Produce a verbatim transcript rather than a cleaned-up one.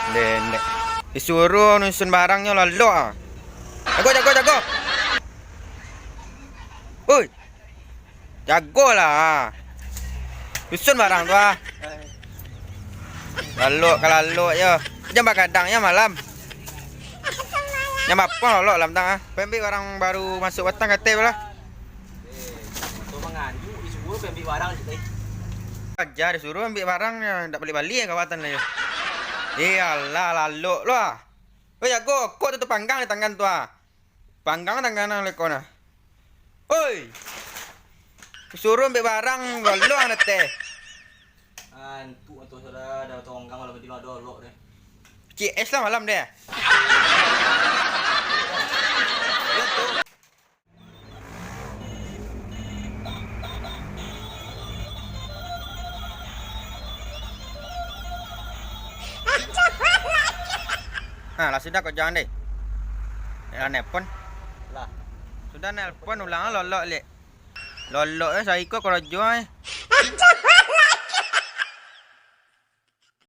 Lenek. Disuruah nusun barangnyo lalok ah. Jago, jago, jago. Oi. Jagolah. Nusun barang tu ah. Lalok ka lalok yo. Jam bagadang yo malam. Jam apo lalok lam tang ah? Pembik barang baru masuk batang katai lah. Eh, tu manganjuk, disuruh ambil barang je tadi. Aja disuruh ambil barang, ndak baliak-baliak kawatan lah yo. Iyalah, lalok lah. Oi, jago, kok tu, tu panggang di tangan tu ah. Panggang tangan nang leko nah. Oi. Disuruh ambil barang, lalok ang teh. Antuk tu sudah ada tonggang kalau berdiri ada olok deh. C S lah malam deh. Nah, lah sudah kok jangan deh. Lah nelpon. Lah. Sudah nelpon ulang lalok lek. Lalok eh saiko karajo eh.